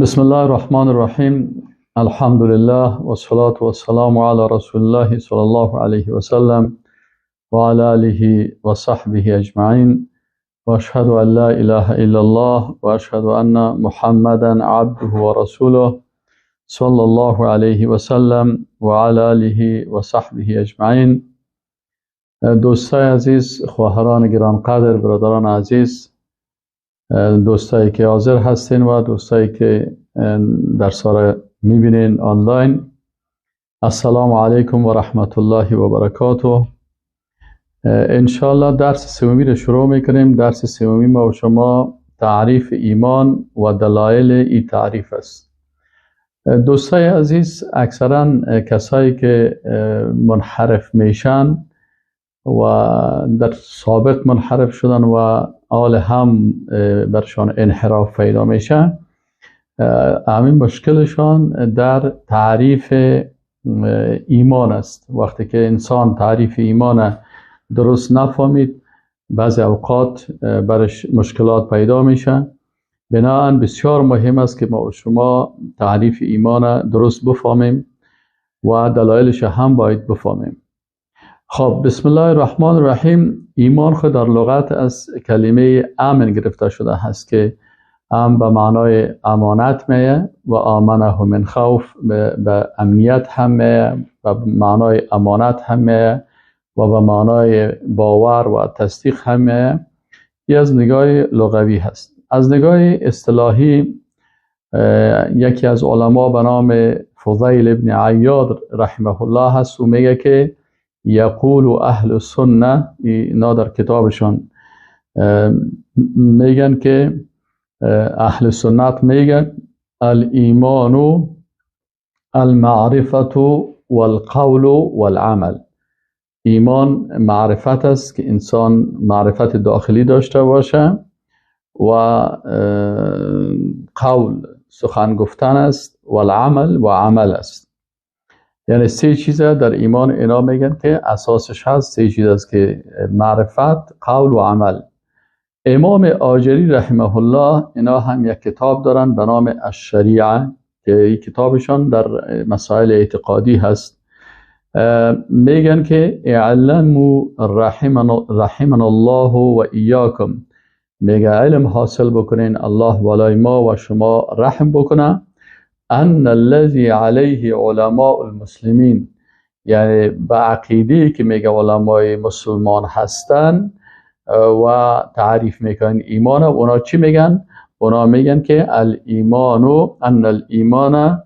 بسم الله الرحمن الرحیم. الحمد لله و الصلاة و السلام علی رسول الله صلی الله علیه و سلم و علی آله و صحبه اجمعین و اشهد ان لا اله الا الله و اشهد ان محمدا عبده و رسوله صلی الله علیه و سلم و علی آله و صحبه اجمعین. دوستای عزیز، خواهران گرانقدر، برادران عزیز، دوستایی که حاضر هستین و دوستایی که درس را میبینین آنلاین، السلام علیکم و رحمت الله و برکاته. انشالله درس سومی رو شروع میکنیم. درس سومی ما و شما تعریف ایمان و دلایل ای تعریف است. دوستای عزیز، اکثرا کسایی که منحرف میشن و در سابق منحرف شدن و حال هم برشان انحراف پیدا میشه، همین مشکلشان در تعریف ایمان است. وقتی که انسان تعریف ایمان درست نفهمید، بعضی اوقات برش مشکلات پیدا میشه. بنابراین بسیار مهم است که ما و شما تعریف ایمان درست بفهمیم و دلایلش هم باید بفهمیم. خب، بسم الله الرحمن الرحیم. ایمان خود در لغت از کلمه امن گرفته شده هست که ام به معنای امانت میه و آمنه من خوف به امنیت هم میه و به معنای امانت هم میه و به معنای باور و تصدیق هم میه. این از نگاه لغوی هست. از نگاه اصطلاحی یکی از علما به نام فضیل ابن عیاض رحمه الله هست و میگه که یقول اهل السنه، اینا در کتابشان میگن که اهل سنت میگن الایمان المعرفة والقول والعمل. ایمان معرفت است که انسان معرفت داخلی داشته باشه و قول سخن گفتن است و العمل و عمل است. یعنی سه چیز در ایمان اینا میگن که اساسش هست، سه چیز است که معرفت، قول و عمل. امام آجری رحمه الله اینا هم یک کتاب دارن به نام الشریعه که این کتابشان در مسائل اعتقادی هست. میگن که اعلموا رحمنا الله و ایاکم، میگه علم حاصل بکنین، الله بالای ما و شما رحم بکنه. ان الذي علیه علماء المسلمین، یعنی به عقیده که میگه علمای مسلمان هستن و تعریف میکنن ایمان، اونا چی میگن؟ اونا میگن که الایمان ان الایمان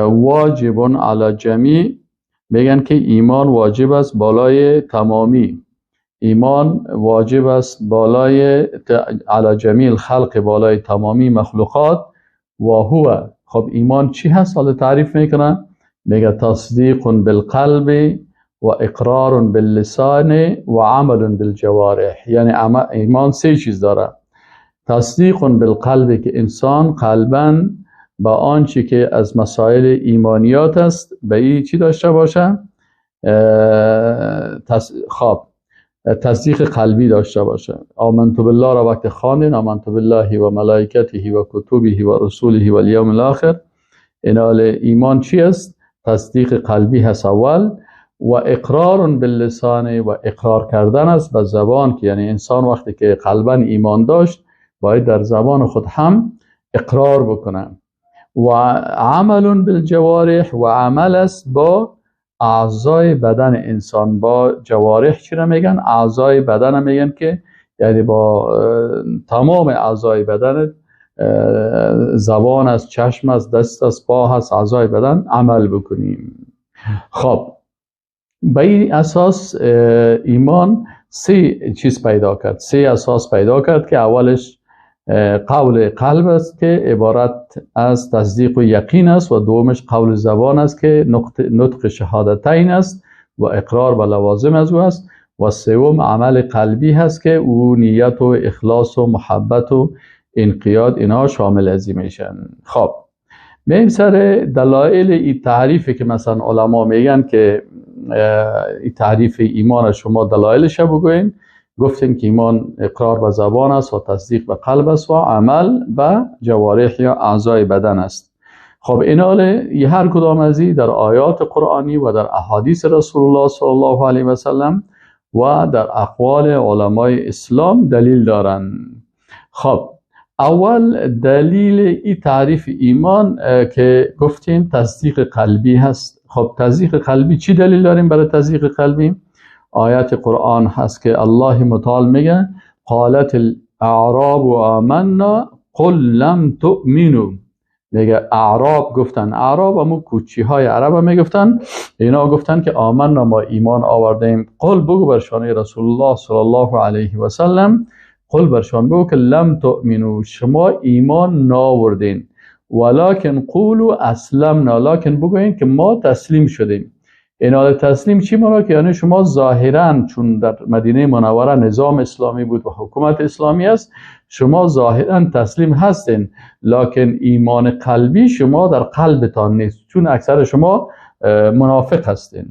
واجب علی جمیع، میگن که ایمان واجب است بالای تمامی، ایمان واجب است بالای علی جمیع الخلق، بالای تمامی مخلوقات. و هو، خب ایمان چی هست؟ حالا تعریف میکنن، میگه تصدیق بالقلب و اقرار باللسان و عمل بالجوارح. یعنی ایمان سه چیز داره: تصدیق بالقلب که انسان قلبا با آنچه که از مسائل ایمانیات است به این چی داشته باشه، خب تصدیق قلبی داشته باشه. آمنت بالله را وقت خواندین، آمنت بالله و ملائکته و کتبه و رسوله و الیوم الاخر، اینال ایمان چی است؟ تصدیق قلبی هست اول، و اقرار باللسان و اقرار کردن است به زبان، که یعنی انسان وقتی که قلبا ایمان داشت باید در زبان خود هم اقرار بکنه. و عمل بالجوارح و عمل است با اعضای بدن انسان، با جوارح چی را میگن؟ اعضای بدن میگن که یعنی با تمام اعضای بدن، زبان است، چشم است، دست است، پا است، اعضای بدن عمل بکنیم. خب به این اساس ایمان سه چیز پیدا کرد، سه اساس پیدا کرد که اولش قول قلب است که عبارت از تصدیق و یقین است، و دومش قول زبان است که نطق شهادتین است و اقرار و لوازم از او است، و سوم عمل قلبی هست که او نیت و اخلاص و محبت و انقیاد اینا شامل از این میشن. خب میایم سر دلایل این تعریفی که مثلا علما میگن که این تعریف ایمان شما دلایلش بگوین. گفتیم که ایمان اقرار به زبان است و تصدیق به قلب است و عمل به جوارح یا اعضای بدن است. خب اینال هر کدام از این در آیات قرآنی و در احادیث رسول الله صلی الله علیه و سلم و در اقوال علمای اسلام دلیل دارند. خب اول دلیل این تعریف ایمان که گفتیم تصدیق قلبی هست. خب تصدیق قلبی چی دلیل داریم برای تصدیق قلبی؟ آیات قرآن هست که الله متعال میگه قالت الاعراب آمنا قل لم تؤمنوا. میگه اعراب گفتن، اعراب همون کوچی های عرب میگفتن، اینا گفتن که آمنا، ما ایمان آوردیم. قل بگو برشان رسول الله صلی الله علیه و سلم، قل برشان بگو که لم تؤمنوا، شما ایمان ناوردین، ولکن قولوا اسلمنا، لکن بگوین که ما تسلیم شدیم. اینا تسلیم چی مانا؟ که یعنی شما ظاهرا چون در مدینه منوره نظام اسلامی بود و حکومت اسلامی است، شما ظاهرا تسلیم هستین، لکن ایمان قلبی شما در قلبتان نیست، چون اکثر شما منافق هستین.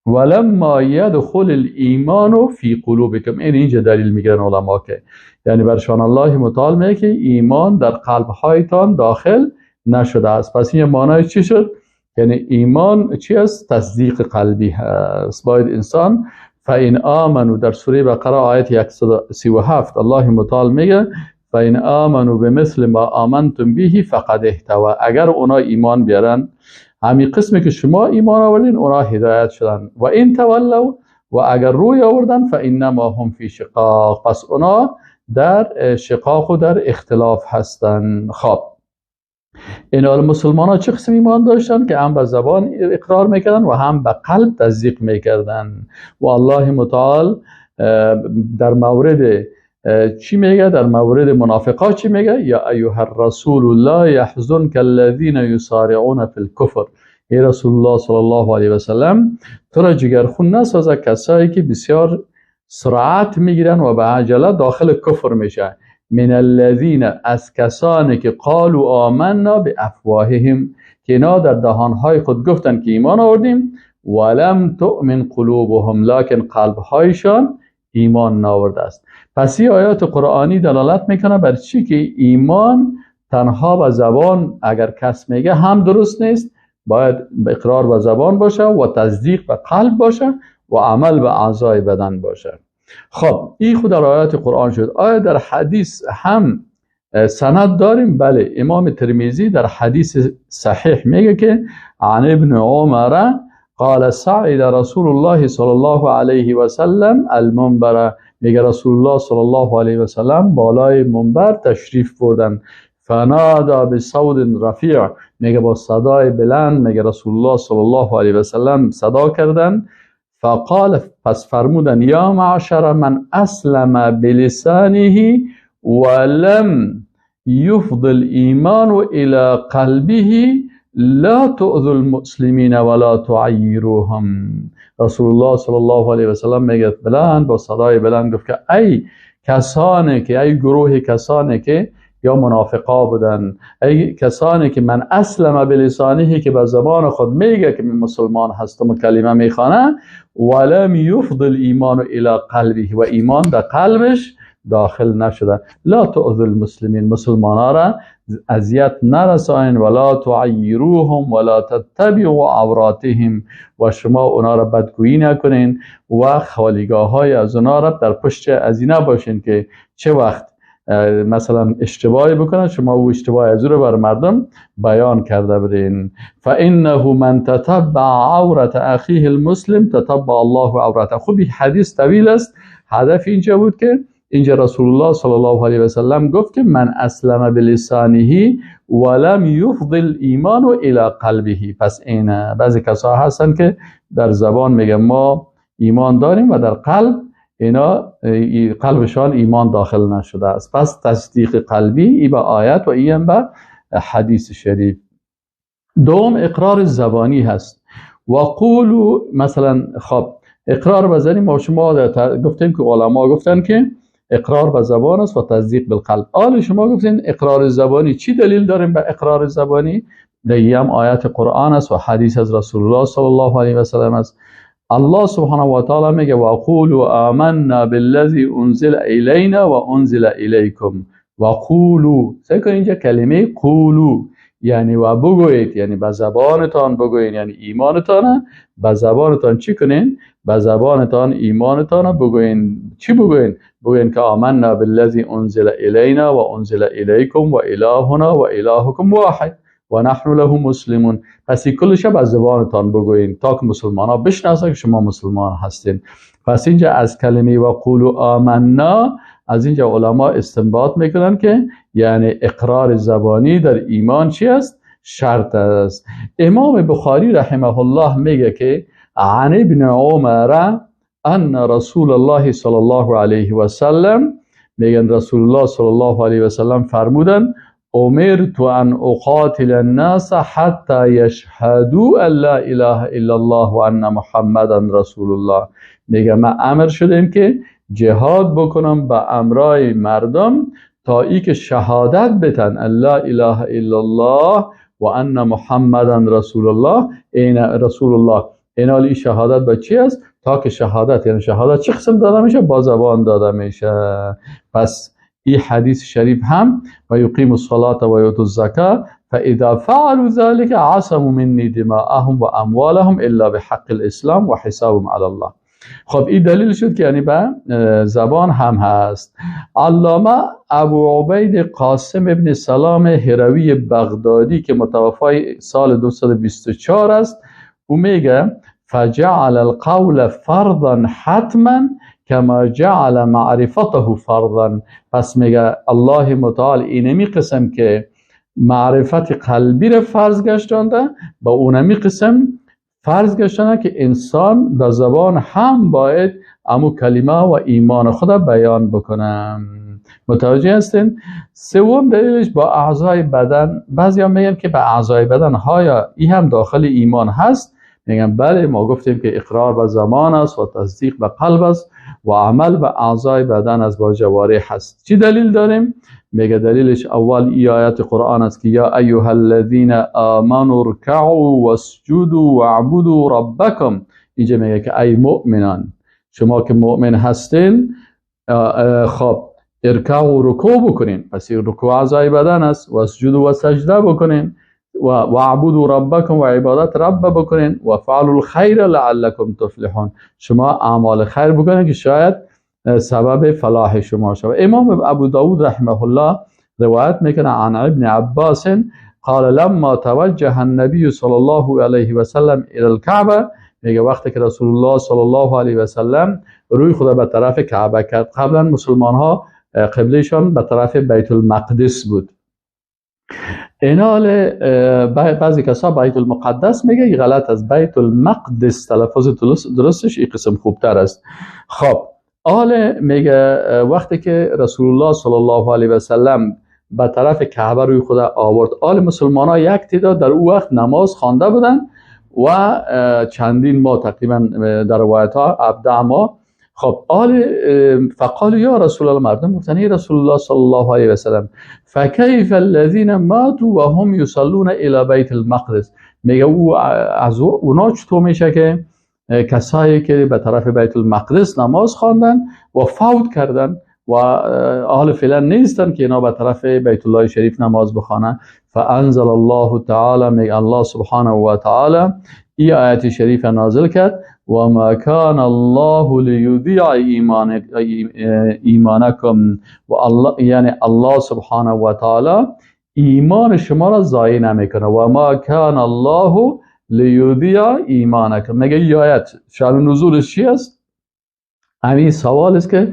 ولما یدخل الایمان فی قلوبکم، این اینجا دلیل میگیرن علما که یعنی برشان الله متعال میگه که ایمان در قلب هایتان داخل نشده است. پس این معنای چی شد؟ یعنی ایمان چی است؟ تصدیق قلبی هست. باید انسان فإن آمنوا، در سوره بقره آیت 137 الله متعال میگه فإن آمنوا بمثل ما آمنتم به فقد اهتدوا، اگر اونا ایمان بیارن همین قسمی که شما ایمان آوردین اونا هدایت شدن. و این تولوا، و اگر روی آوردن فإنما هم فی شقاق، پس اونا در شقاق و در اختلاف هستن. خب اینا مسلمان ها چه قسم ایمان داشتن؟ که هم به زبان اقرار میکردن و هم به قلب تصدیق میکردن. و الله متعال در مورد چی میگه؟ در مورد منافقا چی میگه؟ یا ایها الرسول لا یحزنک الذین یسارعون فی الکفر، ای رسول الله صلی الله علیه و سلم تو را جگرخون نسازه کسایی که بسیار سرعت میگیرن و به عجله داخل کفر میشه. من الذین، از کسانی که قالوا آمنا بافواههم، که اینا در دهانهای خود گفتن که ایمان آوردیم، ولم تؤمن قلوبهم، لکن قلبهایشان ایمان ناورده است. پس این آیات قرآنی دلالت میکنه بر چی؟ که ایمان تنها به زبان اگر کس میگه هم درست نیست، باید اقرار به زبان باشه و تصدیق به قلب باشه و عمل به اعضای بدن باشه. خب این خود در آیات قرآن شد. آیا در حدیث هم سند داریم؟ بله، امام ترمذی در حدیث صحیح میگه که عن ابن عمر قال صعد رسول الله صلی الله علیه و سلم المنبر، میگه رسول الله صلی الله علیه و سلم بالای منبر تشریف بردن. فنادى بصوت رفیع، میگه با صدای بلند، میگه رسول الله صلی الله علیه و سلم صدا کردن. فقال، پس فرمودن یا معشر من اسلم بلسانه ولم یفض الایمان الى قلبه لا تؤذوا المسلمین ولا تعیروهم. رسول الله صلی الله علیه و سلم میگه بلند با صدای بلند گفت که ای کسانی که، ای گروه کسانی که یا منافقا بودن، ای کسانی که من اسلم بلسانه، که به زبان خود میگه که من مسلمان هستم و کلمه میخوانه، ولم یفض الایمان الی قلبه، و ایمان در قلبش داخل نشده، لا تؤذوا المسلمین، مسلمانا را اذیت نرساین، ولا تعیروهم ولا تتبعوا عوراتهم، و شما اونا را بدگویی نکنین و خالیگاه های از اونا را در پشت ازینا باشین که چه وقت مثلا اشتباهی بکنن شما او اشتباه از او رو بر مردم بیان کرده برین. فانه من تتبع عورت اخیه المسلم تتبع الله عورته. خب این حدیث طویل است. هدف اینجا بود که اینجا رسول الله صلی الله علیه و سلم گفت که من اسلم بلسانه ولم یفض الایمان الی قلبه. پس این بعضی کسا هستن که در زبان میگن ما ایمان داریم و در قلب اینا قلبشان ایمان داخل نشده است. پس تصدیق قلبی ای به آیت و ای هم به حدیث شریف. دوم اقرار زبانی هست. و قولوا، مثلا خب اقرار به ما شما گفتیم که علما گفتن که اقرار به زبان است و تصدیق بالقلب. آل شما گفتین اقرار زبانی، چی دلیل داریم به اقرار زبانی؟ دیگه هم آیات قرآن است و حدیث از رسول الله صلی الله علیه و سلم است. الله سبحانه و تعالی میگه و قولوا آمنا بالذی انزل الینا و انزل الیکم. و قولوا، سعی کنید اینجا کلمه قولوا یعنی و بگویید، یعنی به زبانتان بگویید، یعنی ایمانتان به زبانتان چی کنین؟ به زبانتان ایمانتان بگوین. چی بگوین؟ بگوین که آمنا بالذی انزل الینا و انزل الیکم و الهنا و الهکم واحد و نحن له مسلمون. پس این کلش به زبانتان بگوین تا که مسلمان ها بشناسن که شما مسلمان هستین. پس اینجا از کلمه و قولوا آمنا، از اینجا علما استنباط میکنن که یعنی اقرار زبانی در ایمان چی است؟ شرط است. امام بخاری رحمه الله میگه که عن ابن عمر ان رسول الله صلی الله علیه و سلم، میگن رسول الله صلی الله علیه و سلم فرمودن امرت ان اقاتل الناس حتی یشهدوا ان لا اله الا الله و ان محمدا رسول الله. میگه من امر شدیم که جهاد بکنم به امرای مردم تا ای که شهادت بتن ان لا اله الا الله و ان محمدا رسول الله. این رسول الله این حالی شهادت به چی است؟ تا که شهادت، یعنی شهادت چه قسم داده میشه؟ با زبان داده میشه. پس این حدیث شریف هم و یقیم الصلاة و یؤتوا الزکاة فاذا فعلوا ذلك عصموا مني دماءهم و اموالهم الا بحق الاسلام و حسابهم علی الله. خب این دلیل شد که یعنی به زبان هم هست. علامه ابو عبید قاسم ابن سلام هروی بغدادی که متوفای سال 224 است، او میگه فجعل القول فرضا حتما کما جعل معرفته فرضا. پس میگه الله متعال اینمی قسم که معرفت قلبی را فرض گشتانده، با اونمی قسم فرض گشتانده که انسان به زبان هم باید امو کلمه و ایمان خود بیان بکنه. متوجه هستین؟ سوم دلیلش با اعضای بدن. بعضی هم میگن که به اعضای بدن ها ای هم داخل ایمان هست. میگن بله، ما گفتیم که اقرار به زمان است و تصدیق به قلب است و عمل به اعضای بدن است با جوارح هست. چی دلیل داریم؟ میگه دلیلش اول ای آیت قرآن است که یا ایها الذین آمنوا ارکعوا واسجدوا واعبدوا ربکم. اینجا میگه که ای مؤمنان، شما که مؤمن هستین، خب ارکع و رکوع بکنین. پس رکوع اعضای بدن است. واسجدوا و سجده بکنین و واعبدوا ربکم و عبادت رب بکنین و فعلوا الخیر لعلکم تفلحون. شما اعمال خیر بکنین که شاید سبب فلاح شما شود. امام ابو داود رحمه الله روایت میکنه عن ابن عباس قال لما توجه النبی صلی الله علیه و سلم الى الكعبه، میگه وقتی که رسول الله صلی الله علیه و سلم روی خدا به طرف کعبه کرد. قبلا مسلمان ها قبلهشان به طرف بیت المقدس بود. اینال بعضی کسا بیت المقدس میگه، این غلط است. بیت المقدس تلفظ درستش این قسم خوبتر است. خب آل میگه وقتی که رسول الله صلی الله علیه و سلم به طرف کعبه روی خدا آورد، آل مسلمان ها یک تعداد در او وقت نماز خوانده بودن و چندین ماه تقریبا در روایت ها 17 ماه. خب آل فقال یا رسول الله، مردم گفتن ای رسول الله صلی الله علیه و سلم فکیف الذین ماتوا و هم یصلون الی بیت المقدس. میگه او از اونا چطور میشه که کسایی که به طرف بیت المقدس نماز خواندن و فوت کردن و اهل فعلا نیستن که اینا به طرف بیت الله شریف نماز بخوانن. فانزل الله تعالی، میگه الله سبحانه و تعالی ای آیت شریف نازل کرد و ما کان الله لیضیع ایمانکم. و الله یعنی الله سبحانه و تعالی ایمان شما را ضایع نمیکنه. و ما کان الله لیضیع ایمانکم. میگه ای آیت شأن نزولش چی است؟ همین سوال است که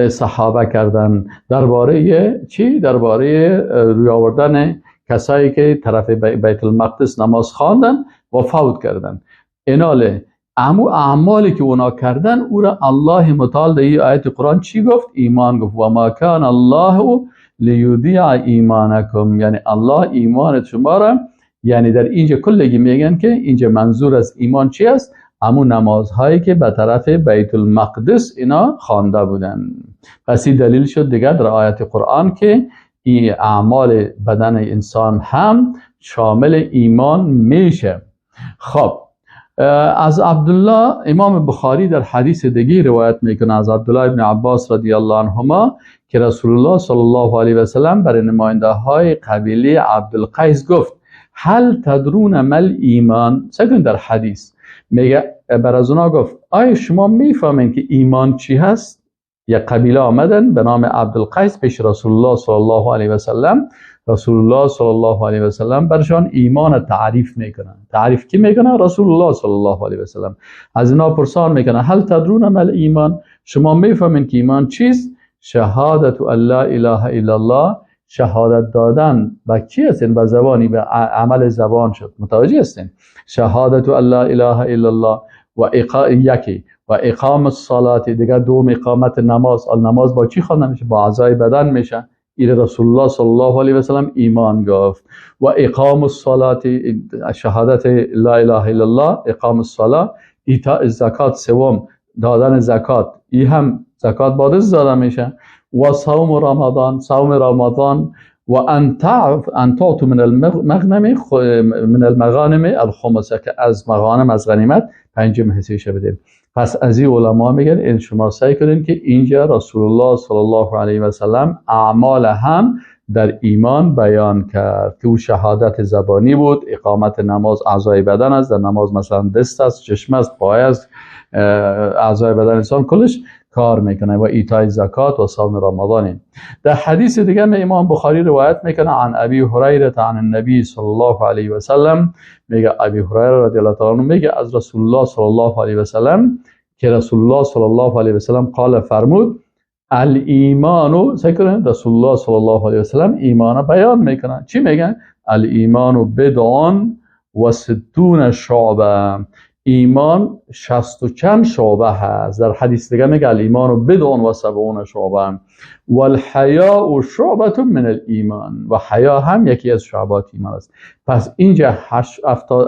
صحابه کردن درباره چی؟ درباره روی آوردن کسایی که طرف بیت المقدس نماز خواندن و فوت کردن. ایناله امو اعمالی که اونا کردن او را الله متعال در این آیت قرآن چی گفت؟ ایمان گفت. و ما کان الله لیضیع ایمانکم، یعنی الله ایمان شما را، یعنی در اینجا کلگی میگن که اینجا منظور از ایمان چی است؟ امو نمازهایی که به طرف بیت المقدس اینا خوانده بودن. پس این دلیل شد دیگه در آیت قرآن که این اعمال بدن انسان هم شامل ایمان میشه. خب از عبدالله، امام بخاری در حدیث دیگه روایت میکنه از عبدالله ابن عباس رضی الله عنهما که رسول الله صلی الله علیه و سلم برای نماینده های قبیله عبدالقیس گفت هل تدرون ما الایمان؟ سکن در حدیث میگه بر از اونا گفت آیا شما میفهمین که ایمان چی هست؟ یک قبیله آمدن به نام عبدالقیس پیش رسول الله صلی الله علیه و سلم. رسول الله صلی الله علیه و سلم برشان ایمان تعریف میکنن. تعریف کی میکنن؟ رسول الله صلی الله علیه و سلم. از اینا پرسان میکنن هل تدرون ما الایمان؟ شما میفهمین که ایمان چیست؟ شهادت ان لا اله الا الله، شهادت دادن به کی هستین؟ به زبانی، به عمل زبان شد. متوجه هستین؟ شهادت ان لا اله الا الله و یکی و اقام الصلاه، دیگه دوم اقامت نماز. نماز با چی خوانده میشه؟ با اعضای بدن میشه. این رسول الله صلی الله علیه و سلم ایمان گفت. و اقام الصلاه، شهادت لا اله الا الله، اقام الصلاه، ایتاء الزکات، سوم دادن زکات، این هم زکات با دست داده میشه. و صوم رمضان، صوم رمضان، و ان تعطوا من المغنم من المغانم الخمسه، که از مغانم از غنیمت پنجم حصه بدیم. پس از این علما میگن این شما سعی کنین که اینجا رسول الله صلی الله علیه و سلم اعمال هم در ایمان بیان کرد که او شهادت زبانی بود، اقامت نماز اعضای بدن است، در نماز مثلا دست است، چشم است، پای است، اعضای بدن انسان کلش کار میکنه، و ایتای زکات و صوم رمضان. در حدیث دیگه امام بخاری روایت میکنه عن ابی هریره عن النبی صلی الله علیه و سلم، میگه ابی هریره رضی الله تعالی عنه میگه از رسول الله صلی الله علیه و سلم که رسول الله صلی الله علیه و سلم قال فرمود الایمان، سکرن رسول الله صلی الله علیه و سلم ایمان بیان میکنه. چی میگن؟ الایمان بضع و ستون شعبه، ایمان 60 و چند شعبه هست. در حدیث دیگه میگه الایمان بضع و سبعون شعبه والحیاء شعبه من الایمان، و حیا هم یکی از شعبات ایمان است. پس اینجا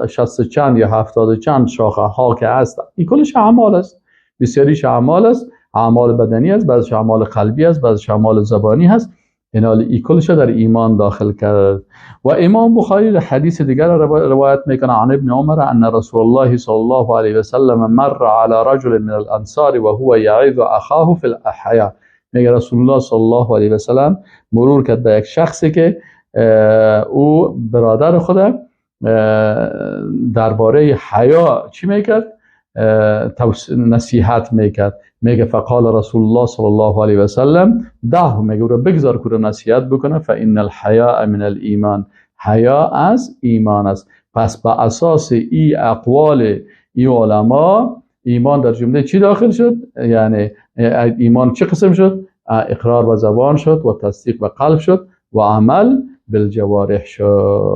60 چند یا 70 چند شاخه ها که هست، این کلش اعمال است، بسیاریش اعمال است، اعمال بدنی است، بعضش اعمال قلبی است، بعضش اعمال زبانی هست. اینال ای کلش در ایمان داخل کرد. و امام بخاری حدیث دیگر روایت میکنه عن ابن عمر ان رسول الله صلی الله علیه و سلم مر علی رجل من الانصار و هو یعظ اخاه فی الحیا. میگه رسول الله صلی الله علیه و سلم مرور کرد به یک شخصی که او برادر خود درباره حیا چی میکرد؟ نصیحت میکرد. میگه فقال رسول الله صلی الله علیه و سلم ده، میگه او رو بگذار که نصیحت بکنه، فان الحیاء من الایمان، حیا از ایمان است. پس به اساس ای اقوال ای علما ایمان در جمله چی داخل شد؟ یعنی ایمان چه قسم شد؟ اقرار به زبان شد و تصدیق به قلب شد و عمل بالجوارح شد.